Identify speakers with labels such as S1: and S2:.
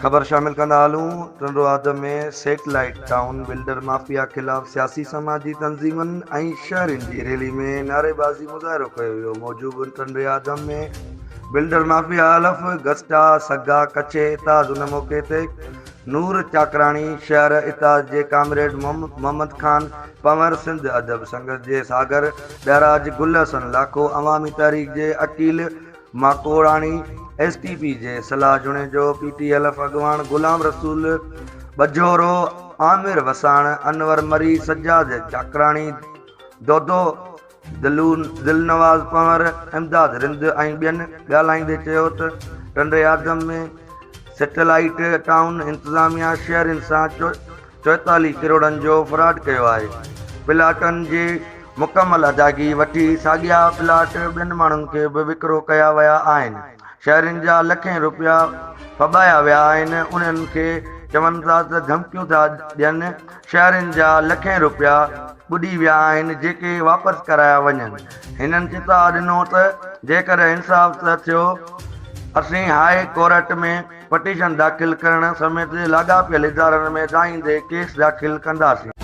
S1: خبر شامل ڪندا هلون، Tando Adam ۾ satellite town builder mafia خلاف سياسي سماجي تنظيمن ۽ شهرين جي ريلي ۾ نعريبازي مظاهرو ڪيو ويو موجب ٽنڊي آدم ۾ بلڊر مافيا الف گسٽا سگا ڪڇي اتحاد ان موقعي تي نور چاڪراڻي شهر اتحاد جي ڪامريڊ محمد خان پنور سنڌ ادب سنگت جي ساگر ڏهراج گل حسن لاکو عوامي تحريڪ جي Aqeel Makorani, S T P جي صلاح Junejo, P T L F اڳواڻ غلام رسول ٻجهورو، عامر وساڻ، انور مري، سجاد چاڪراڻي، دودو دلنواز پنهور، امداد رند ۽ ٻين ڳالهائيندي چيو ته ٽنڊي آدم ۾ سيٽلائيٽ ٽائون انتظاميا شهرين سان 44 ڪروڙن جو فراڊ ڪيو آهي، پلاٽن جي مڪمل ادائگي وٺي ساڳيا پلاٽ ٻين ماڻهن کي به وڪرو ڪيا ويا آهن، شهرين جا لکين رپيا ڦٻايا ويا آهن، انهن کي چون ٿا ته ڌمڪيون ٿا ڏين، شهرين جا لکين رپيا ٻڏي ويا آهن جيڪي واپس ڪرايا وڃن، هنن چتاء ڏنو ته جيڪڏهن انصاف نه ٿيو اسين هاء ڪورٽ ۾ پٽيشن داخل ڪرڻ سميت لاڳاپيل ادارن ۾ دانهيندي ڪيس داخل ڪنداسين.